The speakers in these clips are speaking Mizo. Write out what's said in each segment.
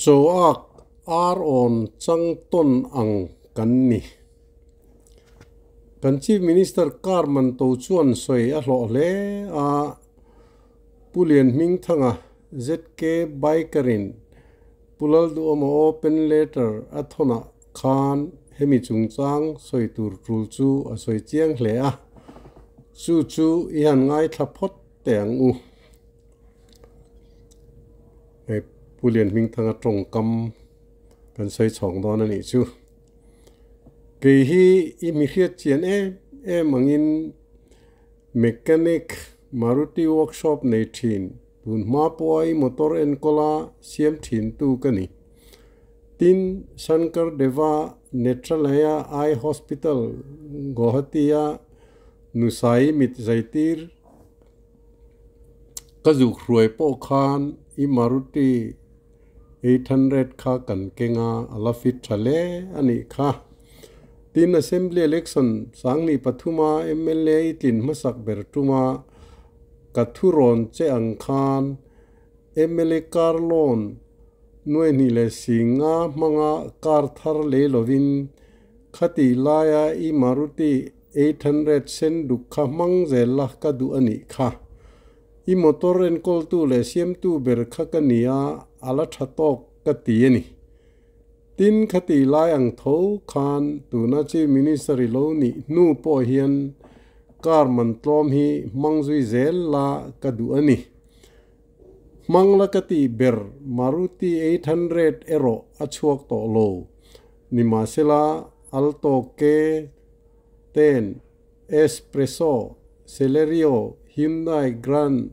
Chaw ak ar awn chang tawn ang kan ni. Kan Chief Minister car man to chuan sawi a hlawh hle a, Pu Lianhmingthanga ZK Biker-in Pu Lalduhawma open letter a thawnah khan hemi chungchang sawi tur tul chu a sawi chiang hle a, chu chu i han ngaithla phawt teh ang u. Hei Pu Lianhmingthanga tawngkam kan sawi chhawng dawn a nih chu. Kei hi i mi hriat chian em em angin mechanic Maruti workshop nei thin tun hma pawha i motor enkawla siam thin tu ka ni. Tin, Shankar Deva Netralaya Eye Hospital, Guwahati-a Nusai mit zaitir ka zuk hruai pawh khan i Maruti 800 kha kan keng a, a la fit tha hle a nih kha. Tin, Assembly Election 2003-a mla i tlin hmasak ber tuma ka thurawn che ang khan mla car loan 25,000 hmanga car thar lei lovin khatih laia i Maruti 800 sen duk kha hmang zel la ka duh a nih kha. I motor enkawltu leh siamtu ber kha ka ni a, a la tha tawk ka ti a ni. Tin, khatih lai ang tho khan tuna Chief Minister i lo nih hnu pawh hian car man tlawm hi hmang zui zel la ka duh a ni. Hmang la ka tih ber Maruti 800 erawh a chhuak tawh lo. Nimahsela, Alto K10, S-Presso, Celerio, Hyundai Grand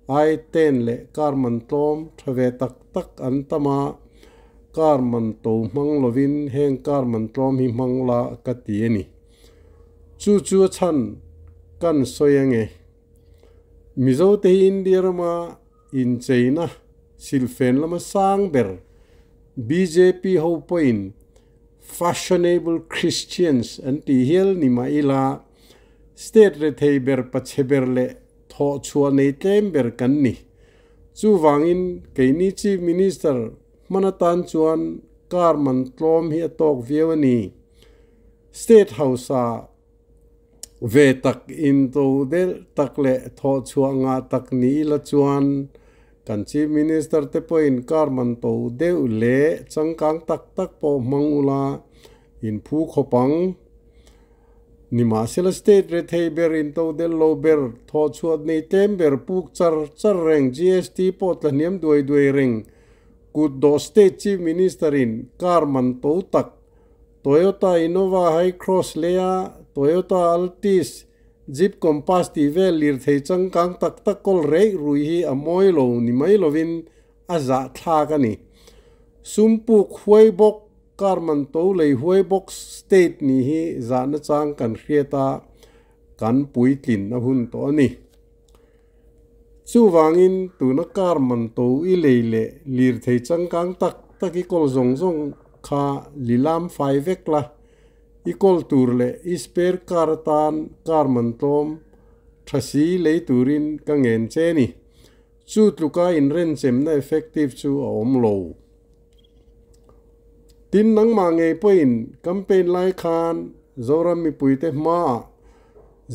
i10 leh car man tlawm tha ve tak tak an tam a, car man to hmang lovin heng car man tlawm hi hmang la ka ti a ni. Chu chu a chhan kan sawi ange. Mizote hi India rama incheina silfen lama sang ber bjp ho pawhin fashionable Christians an tih hial ni mah ila state rethei ber pachhe ber leh thawh chhuah nei tlem ber kan ni. Chuvangin keini Chief Minister hman atan chuan car man tlawm hi a tawk viau a ni. State House-ah Ve tak into delh tak leh thawh chhuah ngah tak ni ila chuan kan Chief Minister te pawhin car man to deuh leh changkang tak tak pawh hmang ula in phu khawp ang. Nimahsela state rethei ber into delh lo ber thawh chhuah nei tlem ber puk char char reng GST pawh tla hniam duai duai reng kut dawh state Chief Minister in car man to tak Toyota Innova Hycross leia Toyota Altis, Jeep Compass tih vel lirthei changkang tak tak kawl reih rui hi a mawi lo ni mai lovin a zahthlak a ni. Sumpuk huai bawk, car man to lei huai bawk state nih hi zahna chang kan hriat a, kan puitlin a hun tawh a ni. Chuvangin tuna car man to i lei leh lirthei changkang tak tak i kawl zawng zawng kha lilam fai vek la, i kawl tur leh i spare car atan car man tlawm tha si lei turin ka ngen che ni. Chu tluka inrenchemna effective chu a awm lo. Tin, nangmah ngei pawhin campaign lai khan Zoram mipuite hmaah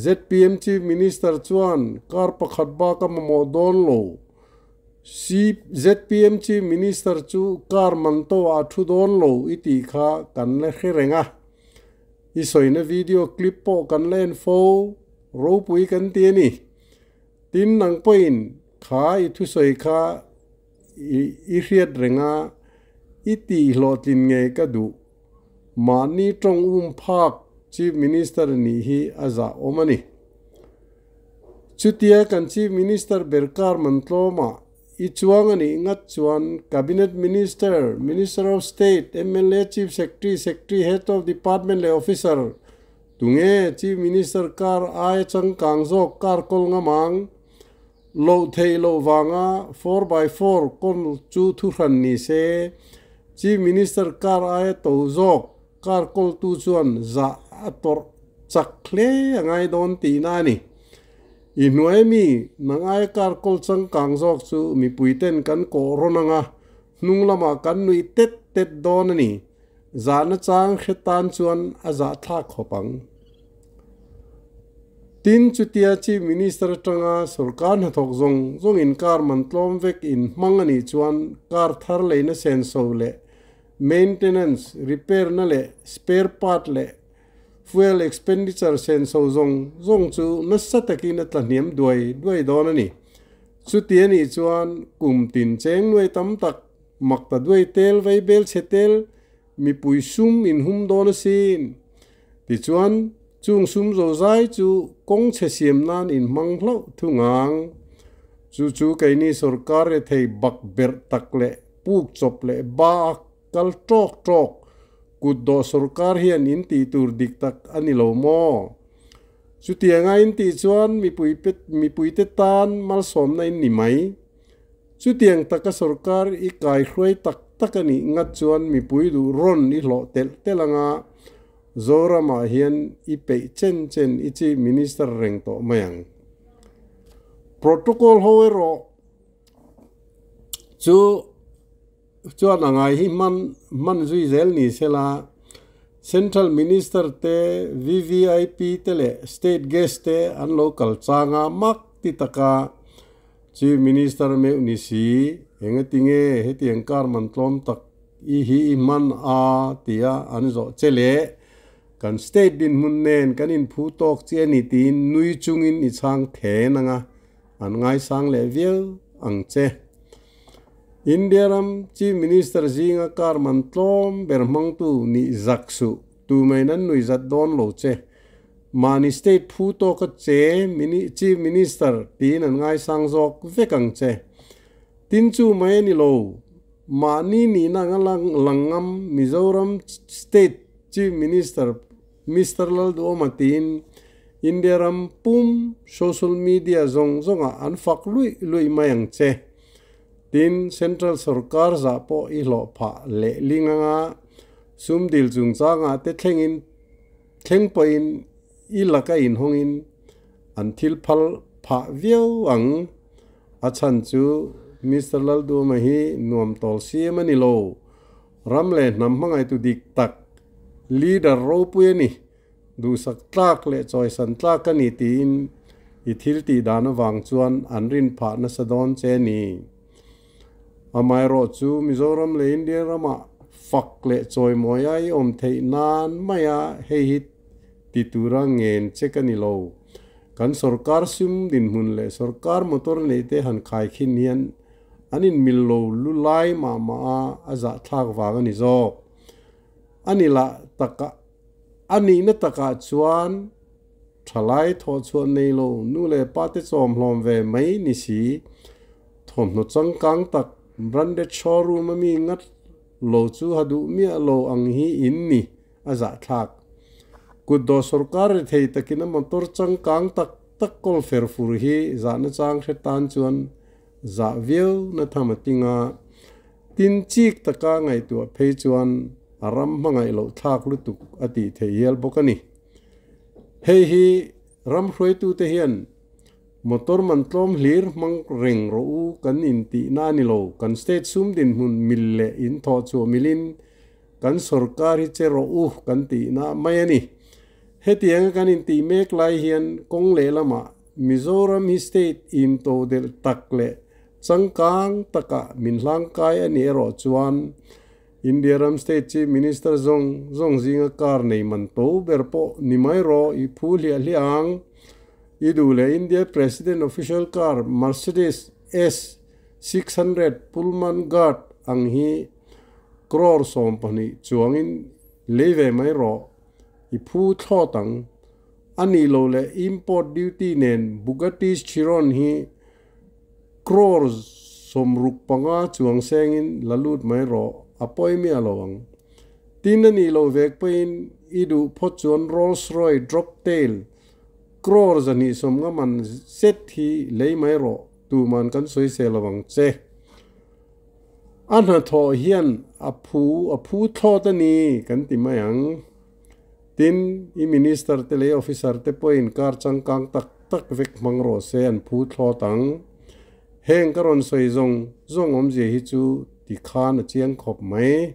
zpm Chief Minister chuan kar pakhat bak a mamawh dawn lo. Zpm Chief Minister chu kar man to ah a thu dawn lo i tih kha kan la hre reng a. I sawina video clip pawh kan la en fo ropui kan ti a ni. Tin, nang pawhin kha i thusawi kha i hriat reng a, i tih hlawhtlin ngei ka duh. Mahni tawng um phak Chief Minister nih hi a zah awm a ni. Chutia kan Chief Minister ber kar man tlawmah i chuang a nih ngat chuan Cabinet Minister, Minister of State, mla, Chief Secretary, Secretary, Head of Department leh Officer tunge Chief Minister kar aia changkang zawk kar kawl ngam ang? Loh theih loh vanga 4x4 kawl chu thuhran ni se, Chief Minister car aia to zawk car kawltu chuan zah a tawrh chak hle a ngai dawn tihna a ni. I hnuai mi nang aia car kawl changkang zawk chu mipuiten kan kawh rawn anga. Hnung lamah kan nuih tet tet dawn a ni. Zahna chang hre tan chuan a zahthlak khawp ang. Tin, chutia Chief Minister atanga sorkar hnathawk zawng zawng inkar man tlawm vek in hmang a nih chuan kar thar leina senso leh maintenance, repair na leh spare part leh fuel expenditure senso zawng zawng chu nasa takin a tla hniam duai duai dawn a ni. Chuti a nih chuan kum tin cheng nuai tam tak mak ta duai tel vei bel chhe tel mipui sum in hum dawn asin. Tichuan, chung sum zozai chu kawng chhe siam nan in hmang hlauh thung ang. Chu chu keini sorkar rethei bak berh tak leh puk chawp leh ba a kal tawk tawk kut dawh sorkar hian in tih tur dik tak a ni lo maw? Chutianga in tih chuan mipuite tan malsawmna in ni mai. Chutiang taka sorkar i kaihruai tak tak a nih ngat chuan mipui duh rawn i hlawh telh telh anga Zoramah hian i peih chen chen i Chief Minister reng tawh mai ang. Protocol ho erawh chu chuan a ngai hi hman hman zui zel ni sela Central Minister te, VVIP te leh State Guest te an lo kal chang a mak ti taka Chief Minister meuh ni si, engatinge hetiang kar man tlawm tak i hi i hman a tia an zawh che leh kan state dinhmun nen kan inphu tawk che a ni tiin nui chungin i chhang then anga an ngaisang leh viau ang che. India ram Chief Minister zinga kar man tlawm ber hmangtu nih zak suh tumaiin an nui zat dawn lo che. Mahni state phu tawka che Chief Minister tiin an ngaisang zawk vek ang che. Tin chu mai a ni lo, mahni nihna anga lang ngam Mizoram State Chief Minister Mister Lalduhoma tiin India ram pum social media zawng zawngah an fak luih luih mai ang che. Tin, Central sorkar zah pawh i hlawh phah leh ling anga sum dil chungchangah te thlengin Thleng pawhin i laka inhawngin an thil phal phah viau ang. A chhan chu Mister Lalduhoma hi nuam tawl siam a ni lo. Ram leh hnam hmangaitu dik tak, leader ropui a ni. Duhsak tlak leh chawisan tlak a ni tiin i thil tih dan avang chuan an rin phah nasa dawn che a ni. Amaherawhchu Mizoram leh India ramah fak leh chawimawi a i awm theih nan maia hei hi ti tura ngen che ka ni lo. Kan sorkar sum dinhmun leh sorkar motor neih te han khaikhin hian an inmil lo lu lai mah mah a, a zahthlak vang a ni zawk. A ni lah takah a nihna takah chuan thalai thawhchhuah nei lo nu leh pa te chawmhlawm ve mai ni si. Thawmhnaw changkang tak branded showroom a mi ngat lo chu ha duh miah lo ang hi in ni a zahthlak. Kutdawh sorkar ri thei takin a motor changkang tak tak kawl fer fur hi zahna chang hre tan chuan zah viau na tham a ting a, tin chik taka ngaihtuah phei chuan a ram hmangaih loh thlak lutuk a tih theih hial bawk a ni. Hei hi ram hruaitute hian Motor man tlawm hlir hmang reng rawh u kan intihna a ni lo. Kan state sum dinhmun mil leh in thawh chhuah milin kan sorkar hi che rawh u kan tihna mai a ni. Hetianga kan intih mek lai hian kawng lehlamah Mizoram hi state intodelh tak leh changkang takah min hlangkai a nih erawh chuan India ram state Chief Minister zawng zawng zinga car nei man to ber pawh ni mai rawh i phu hliah hliah ang. I duh leh India President official car Mercedes S 600 Pullman Guard ang hi crore 12 chuangin lei ve mai rawh i phu thlawt ang. A nih loh leh import duty nen Bugatti Chiron hi Crore 65 chuang sengin la lut mai rawh, a pawi miah lo ang. Tin a nih loh vek pawhin i duh phawt chuan Rolls Royce Droptail crore 250 man zet hi lei mai rawh, tuman kan sawi se lo ang che. A hnathawh hian a phu a phu thlawt a ni kan ti mai ang. Tin, i minister te leh i officer te pawhin kar changkang tak tak vek hmang rawh se an phu thlawt ang. Heng ka rawn sawi zawng zawng awmzia hi chu ti khan a chiang khawp mai.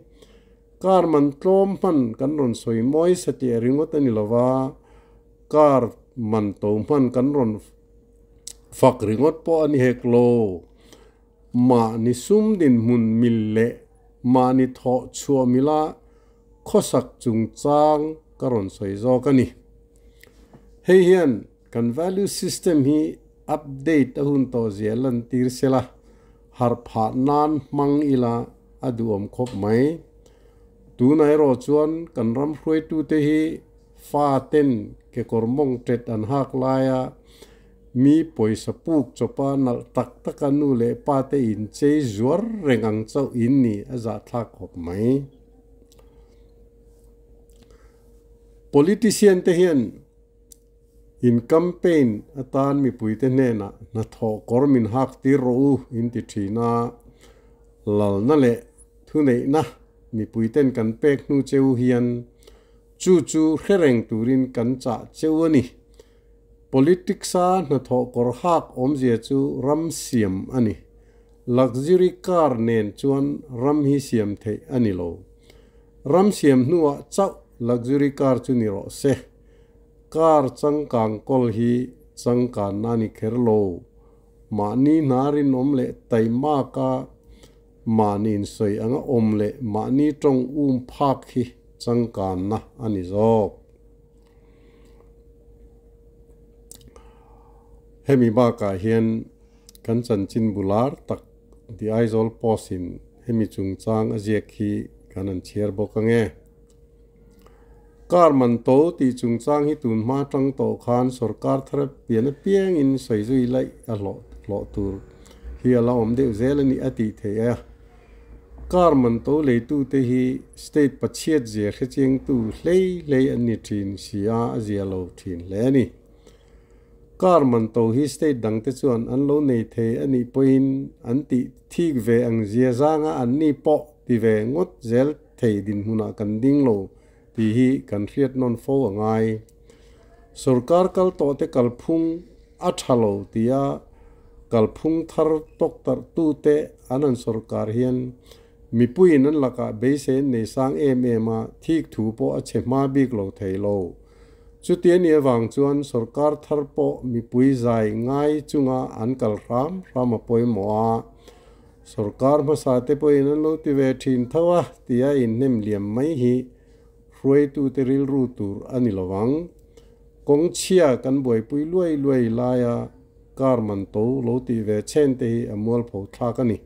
Car man tlawm hman kan rawn sawi mawi satliah ringawt a ni lo va, car man to hman kan rawn fak ringawt pawh a ni hek lo. Mahni sum dinhmun mil leh mahni thawh chhuah mila khawsak chungchang ka rawn sawi zawk a ni. Hei hian kan value system hi update a hun tawh zia lantir sela, harh phah nan hmang ila a duhawm khawp mai. Tunah erawh chuan kan ram hruaitute hi fa ten kekawr mawng tet an hak laia mi pawisa puk chawpa nalh tak taka nu leh pa te inchei zuar reng ang chauh in ni a zahthlak khawp mai. Politician te hian In campaign atan mipuite hnenah hnathawh kawr min hak tir rawh u in ti thin a, lalna leh thuneihna mipuiten kan pek hnu cheu hian chu chu hre reng turin kan chah cheu a ni. Politics-a hnathawh kawr hak awmzia chu ram siam a ni. Luxury car nen chuan ram hi siam theih a ni lo. Ram siam hnuah chauh luxury car chu ni rawh se. Car changkang kawl hi changkanna a ni kher lo. Mahni hna rinawm leh taimaka mahni insawi anga awm leh mahni tawng um phak hi changkanna a ni zawk. Hemi bakah hian kan chanchin bular tak The Aizawl Post-in hemi chungchang a ziak hi kan han chhiar bawk ange. Car man to tih chungchang hi tun hma atang tawh khan sorkar thar pian apiangin sawi zui laih a hlawh hlawh tur hi a la awm deuh zel a ni a tih theih a. Car man to leitute hi state pachhiat zia hrechiangtu hlei hlei an ni thin si a, a zia lo thin hle a ni. Car man to hi state dangte chuan an lo nei thei a nih pawhin an tih thik ve ang zia zanga an ni pawh ti ve ngawt zel thei dinhmunah kan ding lo tih hi kan hriat nawn fo a ngai. Sorkar kal tawhte kalphung a tha lo tia kalphung thar tawktarh tute an han sorkar hian mipuiin an lakah beisei an nei sang em em a, thik thu pawh a chhe hma bik lo thei lo. Chuti a nih avang chuan sorkar thar pawh mipui zai ngai chunga an kal hram hram a pawimawh a. Sorkar hmasa te pawhin an lo ti ve thin tho a tia inhnem liam mai hi hruaitute rilru tur a ni lo ang. Kawng chhia kan buaipui luai luai laia car man to lo tih ve chhen te hi a mualpho thlak a ni.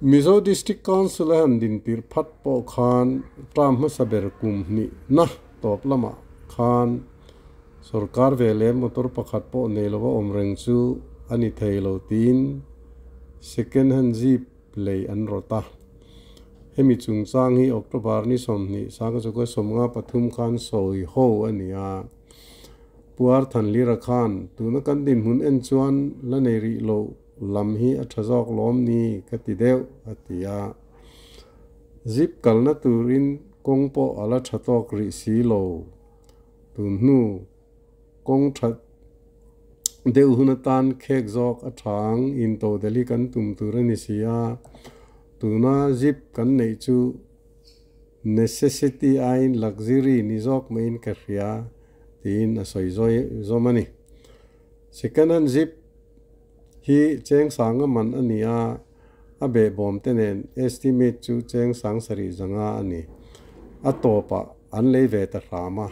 Mizo District Council a han dintir phat pawh khan term hmasa ber kum hnih na tawp lamah khan Sorkar ve leh motor pakhat pawh nei lova awm reng chu a ni thei lo tiin second hand jeep lei an rawt a. Hemi chungchang hi October ni 20 1953 khan sawi ho a ni a. Pu Arthanlira khan tuna kan dinhmun en chuan la nei rih loh lam hi a tha zawk lawm ni ka ti deuh a ti a. Jeep kalna turin kawng pawh a la tha tawk rih si lo. Tun hnu kawng that deuh hun atan khek zawk a tha ang, intodelh hi kan tum tur a ni si a, tuna zip kan neih chu necessity aiin luxury ni zawk maiin ka hria tiin a sawi zawi zawm a ni. Second hand zip hi cheng sanga man a ni a, a behbawm te nen estimate chu cheng sang sarih zanga a ni. A tawpah an lei ve ta hram a,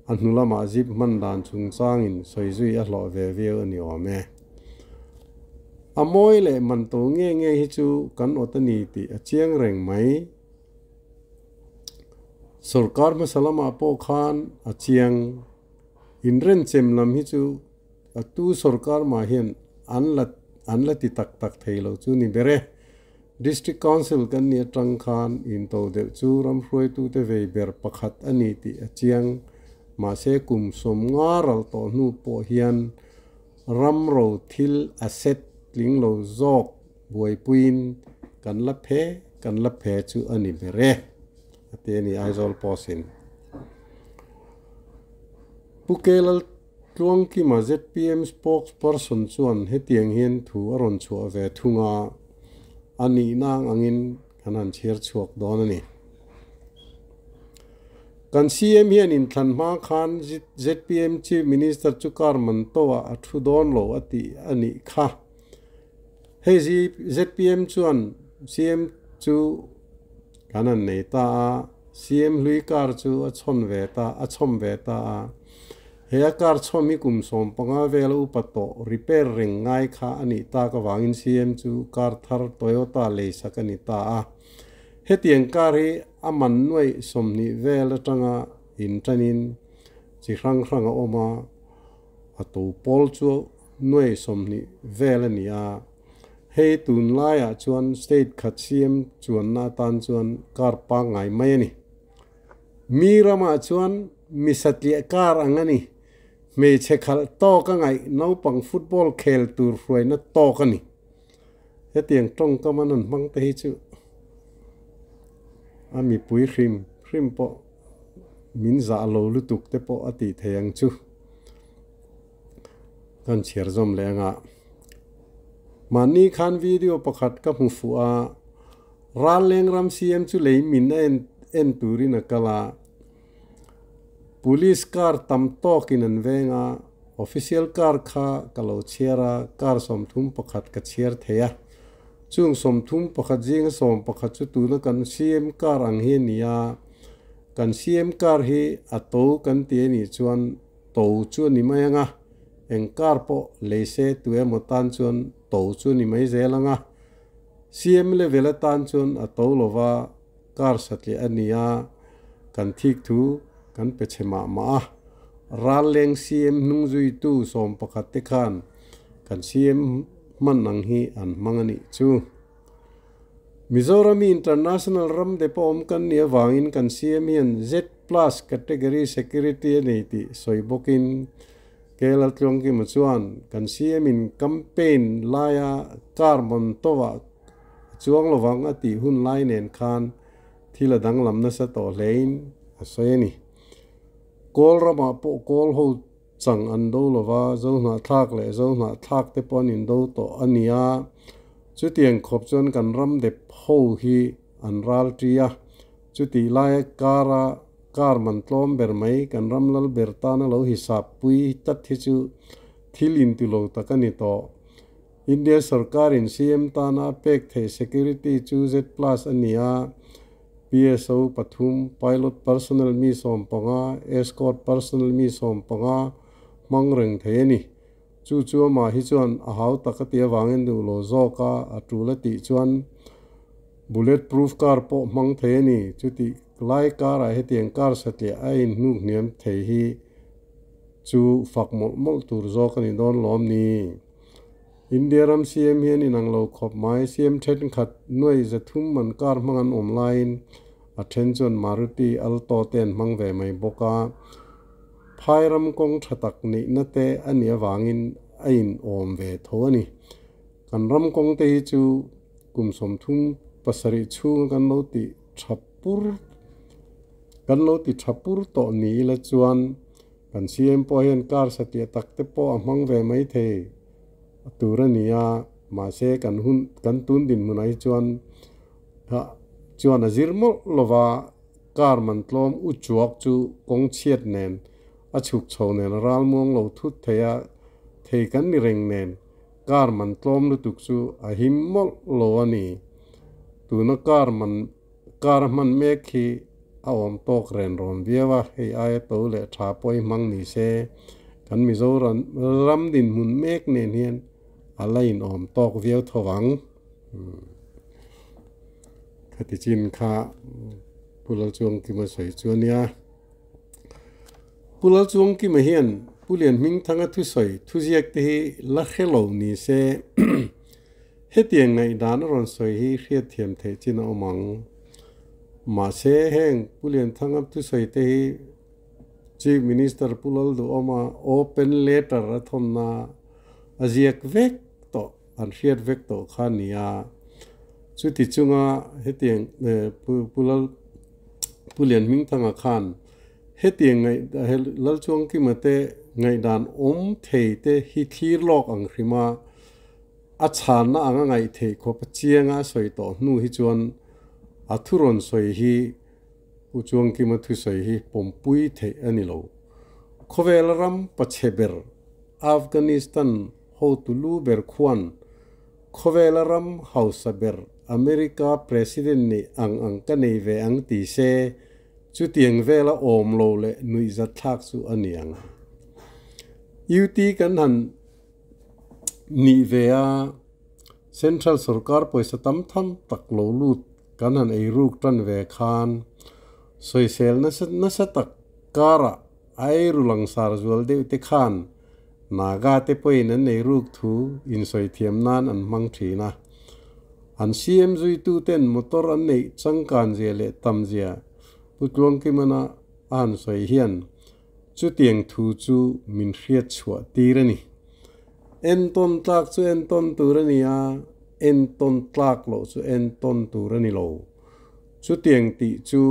a hnu lamah zip hman dan chungchangin sawi zui a hlawh ve viau a ni awm e. A mawi leh man to nge nge hi chu kan awt a ni tih a chiang reng mai. Sorkar hmasa lamah pawh khan a chiang. Inrenchem lam hi chu A tu sorkar mah hian an la an la ti tak tak thei lo chu ni ber e. District Council kan nih atang khan into deuh chu ram hruaitute vei ber pakhat a ni tih a chiang. Mahse kum 50 ral tawh hnu pawh hian ram ro thil a set tling lo zawk buaipuiin kan la phe kan la phe chu a ni ber e, a ti a ni Aizawl Post-in. Pu Kelal Tluangkima zpm spokesperson chuan hetiang hian thu a rawn chhuah ve thung a, A nihna ang angin kan han chhiar chhuak dawn a ni. Kan CM hian inthlan hma khan zpm Chief Minister chu kar man tawhah a thu dawn lo a tih a nih kha. Hei zpm chuan CM chu kan han nei ta a, CM hlui kar chu a chhawn ve ta a chhawm ve ta a. He a kar chhawm hi kum 15 vela upa tawh repair reng ngai kha a nih tak avangin CM chu kar thar Toyota leisak a ni ta a. Hetiang kar hi a man nuaih 20 vel atanga intanin chi hrang hrang a awm a, a to pawl chu nuaih 20 vel a ni a. Hei tunlaiah chuan state khat CM chuanna atan chuan kar pangngai mai a ni. Mi ramah chuan mi satliah kar ang a ni. Hmeichhe khalh tawk a ngaih naupang football khel tur hruaina tawk a ni. Hetiang tawngkam an han hmang te hi chu a mipui hrim hrim pawh min zah lo lutuk te pawh a tih thei ang chu. Kan chhiar zawm leh anga mahni khan video pakhat ka hmu fuh a, Ralleng ram CM chu lei min a en en turin a kal a, Police car tam tawkin an veng a, official car kha ka lo chhiar a, car 31 ka chhiar thei a. Chung 31 zinga 11 chu tuna kan CM car ang hi a ni a, kan CM car hi a to kan ti a nih chuan to chu a ni mai ang a, eng car pawh lei se tu emaw tan chuan to chu a ni mai zel ang a. CM level atan chuan a to lova car satliah a ni a, kan thik thu kan pe chhe mah mah a. Ralleng CM hnung zuitu 11 te khan kan CM hman ang hi an hmang a nih chu. Mizoram hi international ram depawh awm kan nih avangin kan CM hian Z plus category security a nei tih sawi bawkin Kela Tluangkima chuan kan CM in campaign laia car man tawhah a chuang lovang a tih hun lai nen khan thil a danglam nasa tawh hlein a sawi a ni. Kawl ramah pawh kawl ho chang an do lova, Zohnahthlak leh Zohnahthlak te pawh an indo tawh a ni a, chutiang khawp chuan kan ram dep ho hi an ral ṭi a, chutih laia kara Car man tlawm ber mai kan ram lal ber tana lo hisap pui tlat hi chu thil inti lo tak a ni tawh. India sorkarin CM tana a pek theih security chu Z plus a ni a, PSO pathum, pilot personnel mi 15, escort personnel mi 15 hmang reng thei a ni. Chu chu amah hi chuan a hau tak a tih avangin duh lo zawk a, a tul a tih chuan bullet proof car pawh hmang thei a ni. Chutih lai karah hetiang car satliah a inhnuk hniam thei hi chu fak mawlh mawlh tur zawk a ni dawn lawm ni. India ram CM hian inang lo khawp mai, CM thenkhat nuai 300 man car hmang an awm laiin a then chuan Maruti Alto te an hmang ve mai bawk a. Phai ram kawng tha tak neihna te a nih avangin a in awm ve tho a ni. Kan ram kawng te hi chu kum 37 chhunga kan lo ti tha pur kan lo ti tha pur tawh ni ila chuan kan CM pawh hian car satliah tak te pawh a hmang ve mai thei tur a ni a, mahse kan hun kan tun dinhmunah hi chuan chuan a zir mawlh lova. Car man tlawm u chuak chu kawng chhiat nen a chhuk chho nen ral muang lo thut thei a, thei kan ni reng nen car man tlawm lutuk chu a him mawlh lo a ni. Tuna car man car a hman mek hi a awm tawk ren rawn viau a, hei aia to leh tha pawh i hmang ni se kan Mizoram ram dinhmun mek nen hian a la inawm tawk viau tho ang. Khati chin kha Pu Lalchuangkima sawi chu a nia. Pu Lalchuangkima hian Pu Lianhmingthanga thusawi thuziak te hi la hre lo ni se hetiang ngaihdan a rawn sawi hi hriatthiam theih chin a awm ang. Mahse heng Pu Lianthanga thusawi te hi Chief Minister Pu Lalduhawma open letter a thawnna a ziak vek tawh. An hriat vek tawh kha a ni a, chuti chunga hetiang Pu Lal Pu Lianhmingthanga khan hetiang ngaih Lalchuangkima te ngaihdan awm thei te hi thlir lawk ang hrim a, A chhanna anga ngaih theih khawp chianga a sawi tawh hnu hi chuan a thu rawn sawi hi Pu Chuangkima thusawi hi pawmpui theih a ni lo. Khawvel ram pachhe ber Afghanistan hotu lu ber khuan khawvela ram hausa ber America President nih ang ang ka nei ve ang ti se chutiang vela awm lo leh nuihzat thlak chu a ni ang. UT kan han nih ve a, Central sorkar pawisa tam tham tak lo lut kan han ei ruk tan ve khan sawisel nasa nasa tak karah a eiru langsar zual deuh te khan Naga te pawhin an ei ruk thu insawi thiam nan an hmang thin a. An CM zuitu ten motor an neih changkan zia leh tam zia Pu Tluangkimana a han sawi hian Chutiang thu chu min hriat chhuah tir a ni. Entawn tlak chu entawn tur a ni a, entawn tlak loh chu entawn tur a ni lo. Chutiang tih chu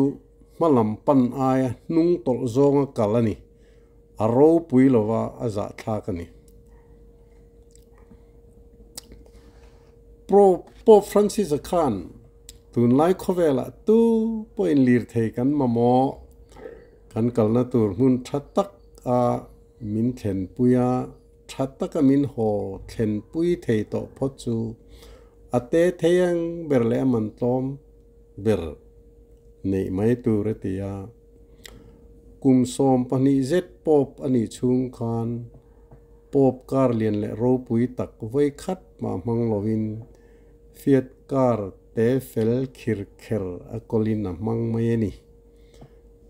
hma lam pan aia hnung tawlh zawnga kal a ni. A ropui lova a zahthlak a ni. Pope Francis-a khan tunlai khawvelah tu pawhin lirthei kan mamawh. Kan kalna tur hmun tha tak a min thlenpui a, tha taka min haw thlenpui thei tawh phawt chu a te thei ang ber leh a man tlawm ber neih mai tur a ti a. Kum 12 zet Pope a nih chhung khan Pope kar lian leh ropui tak vawi khat mah hmang lovin Fiat car te fel khir kher a kawlin a hmang mai a ni.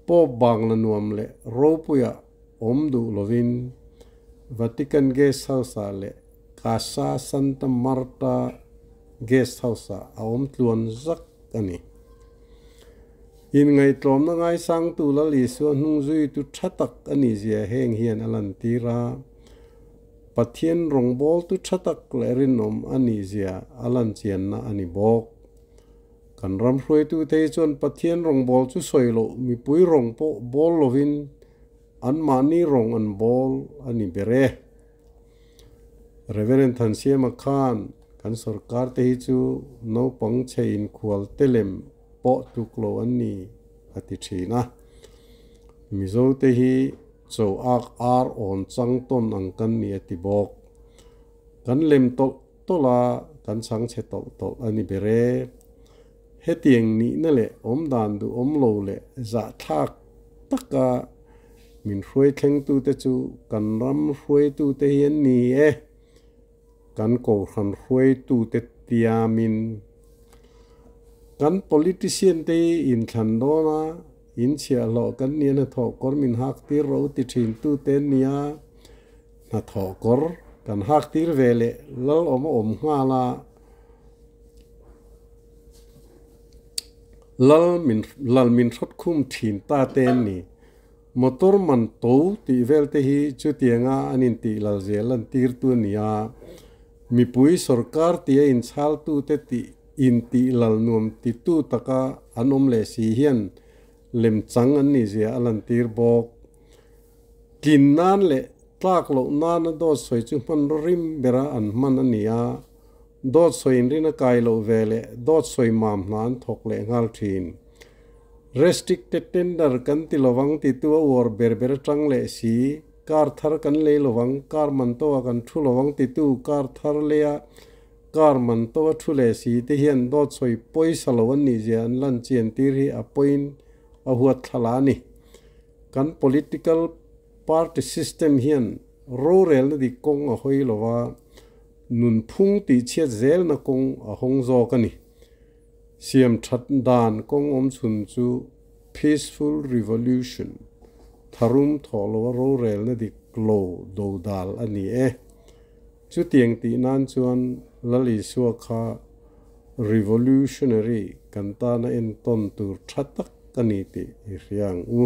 Pope bangla nuam leh ropuia awm duh lovin Vatican Guest House-ah leh Casa Santa Marta Guest House-ah a awm tluan zak a ni. Inngaihtlawmna ngaisangtu Lal Isua hnungzuitu tha tak a nihzia heng hian a lantir a, Pathian rawngbawltu tha tak leh rinawm a nihzia a lanchianna a ni bawk. Kan ram hruaitute hi chuan Pathian rawngbâwl chu sawi loh mipui rawng pawh bâwl lovin anmahni rawng an bâwl a ni ber e. Reverend Thansiama khan kan sorkar te hi chu naupang chhe inkhual te lem pawh tluk lo an ni a ti thin a. Mizo te hi cho ak ar awn chang tawn ang kan ni a ti bawk. Kan lem tawlh tawlh a, kan chhang chhe tawlh tawlh a ni ber e. Hetiang nihna leh awmdan duhawm lo leh zahthlak taka min hruai thlengtute chu kan ram hruaitute hi an ni e. Kan kohhran hruaitute tiamin kan politician te hi inthlan dawn a, inchhiahhlawh kan nia hnathawh kawr min hak tir ro ti thintute an ni a. Hnathawh kawr kan hak tir ve leh lal awm a awm nghal a, lal min lal min hrawt khum thin ta te an ni. Motor man to tih vel te hi chutianga an intih lal zel lan tir tu a ni a, mipui sorkar tia inchhal tu te tih intih lal nuam ti tu taka an awm leh si hian lemchang an nih zia a lan tir bawk. Tlin nan leh tlak loh nana dawt sawi chu hmanraw rim bera an hman a ni a, dawt sawi inrin a kai loh ve leh dawt sawi mam hna an thawk leh nghal thin. Restricted tender kan ti lovang titu a uar ber ber atang leh si, car thar kan lei lovang, car man to ah kan thu lovang titu car thar leia car man to a thu leh si te hian dawt sawi pawisa lo an nih zia an lan chian tir hi a pawiin a huat thla la a ni. Kan political party system hian rorelna dik kawng a hawi lo va, nunphung tihchhiat zelna kawng a hawng zawk a ni. Siam that dan kawng awm chhun chu peaceful revolution, tharum thawh loa rorelna dik lo dodal a ni e. Chutiang tih nan chuan Lal Isua kha revolutionary kan tana entawn tur tha tak a ni tih i hria ang u.